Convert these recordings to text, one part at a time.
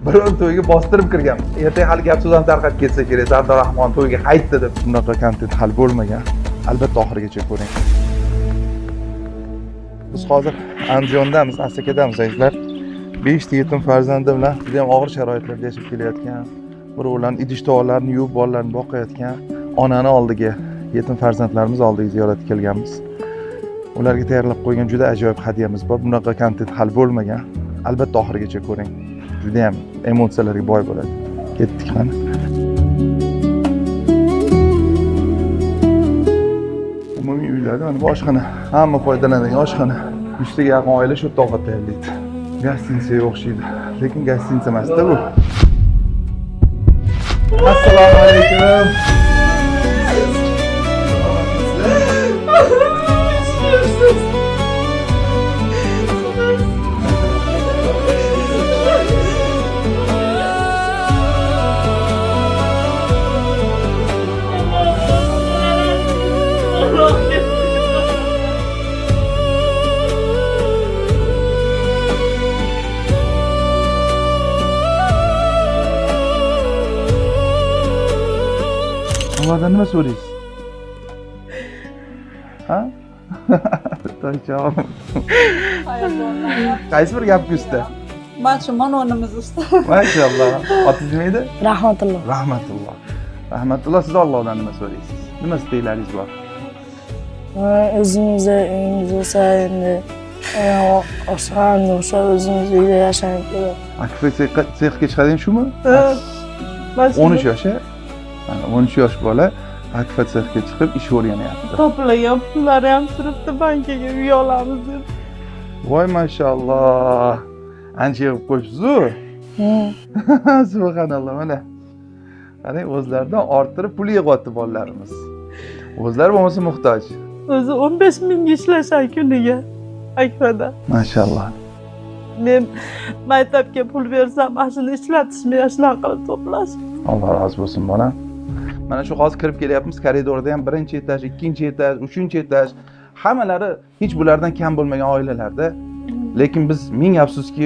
Biror to'yga bostirib kirganmiz. Ertaga hali gap so'z ham tarqab ketsa kerak, Sardor Rahmon to'yga qaytdi deb. Bunaqa kontent hali bo'lmagan. Albatta oxirigacha ko'ring. Biz hozir Andijondamiz, Asakadamiz azizlar. 5 ta yetim farzandi bilan juda ham og'ir sharoitlarda yashab kelayotgan, birovlarning idish tovoqlarini yuvib bolalarini boqayotgan onani oldiga, yetim farzandlarimiz oldiga ziyoratga kelganmiz. Ularga tayyorlab qo'ygan juda ajoyib hadyamiz bor. Bunaqa kontent hali bo'lmagan. Albatta oxirigacha ko'ring. Juda ham emotsiyalarga boy bo'ladi. Ketdik mana. Umumiy uylarda mana bu oshxona, hamma foydalanadigan oshxona. 100 taga yaqin oila shu yerda ovqat tayyorlaydi. Gostinitsaga o'xshaydi, lekin gostinitsa emas-da bu. Assalomu alaykum. Allohdan nima so'raysiz? Ha? Toychon. Qaysi bir gap ustida? Mana shu manonimiz ustida. Mashalloh. Otingiz nima edi? Rahmatulloh. Rahmatulloh. Rahmatulloh, siz Allohdan nima so'raysiz? Nima istaklaringiz bor? O'zimizda uyimiz bo'lsa, endi oshxona bo'lsa, o'zimiz uyda yashaymiz. Akfa sexga chiqadigan shumi? 13 yosh. Mana 13 yosh bola akfa sexga chiqib ish o'rganyapti. To'plagan pullari ham turibdi, bankaga uy olamiz deb. Voy mashalloh. Ancha yig'ib qo'yibsiz-ku. Subhanalloh, mana. Qarang, o'zlaridan orttirib pul yig'yapti bolalarimiz. O'zlari bo'lmasa muhtoj. O'zi 15 mingga ishlashar kuniga akfada. Mashalloh. Men maktabga pul bersam, mana shuni ishlatishmay, shunaqa qilib to'plash. Alloh rozi bo'lsin, bolam. Mana shu hozir kirib kelyapmiz, koridorda ham birinchi etaj, ikkinchi etaj, uchinchi etaj, hammalari hech bulardan kam bo'lmagan oilalarda. Lekin biz ming afsuski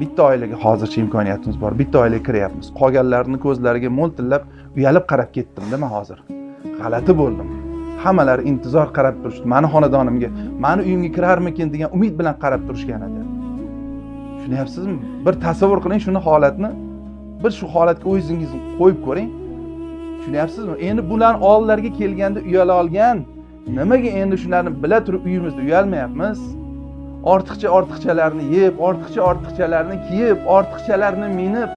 bitta oilaga hozircha imkoniyatimiz bor, bitta oilaga kiryapmiz. Qolganlarning ko'zlariga mo'ltillab uyalib qarab ketdim-da men hozir. G'alati bo'ldim. Hammalari intizor qarab turishdi. Meni xonadonimga, meni uyimga kirarmikin degan umid bilan qarab turishgan edi. Tushunyapsizmi? Bir tasavvur qiling shuni holatni. Bir shu holatga o'zingizni qo'yib ko'ring. Tushunyapsizmi? Endi bularning oldilariga kelganda uyala olgan, nimaga endi shularni bila turib uyimizda uyalmayapmiz? Ortiqcha ortiqchalarni yeb, ortiqcha ortiqchalarni kiyib, ortiqchalarni minib